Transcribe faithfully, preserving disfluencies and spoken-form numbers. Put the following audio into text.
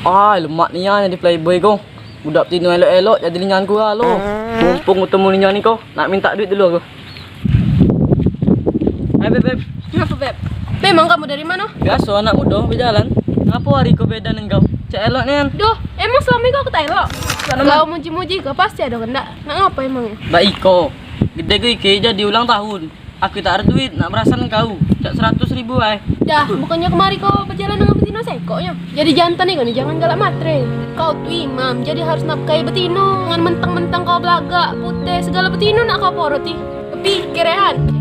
Ah, lemak nian jadi playboy ko. Budak betino elok-elok jadi linyan ku galo. Mumpung betemu linyan ni ko, nak minta duit dulu aku. Hai, Beb, Beb. Ngapo, Beb? Memang kamu dari mano? Biaso, anak mudo bejalan. Ngapo hari ko beda dengan kau? Cak elok nian. Doh, emang selamo ini aku tak elok? Kau muji-muji ko, pasti ado kendak. Nak ngapo emangnya? Baik ko. Gede ko iki jadi ulang tahun. Aku tak ado duit nak berasan kau. Cak seratus ribu ai. Dah, bukannya kemari ko bejalan dengan betino sekok nyo. Jadi jantan ni kau ni, jangan galak matre. Kau tu imam, jadi harus nafkahi betino. Jangan mentang-mentang kau belagak, putih, segalo betino nak kau poroti. Pikir, Rehan.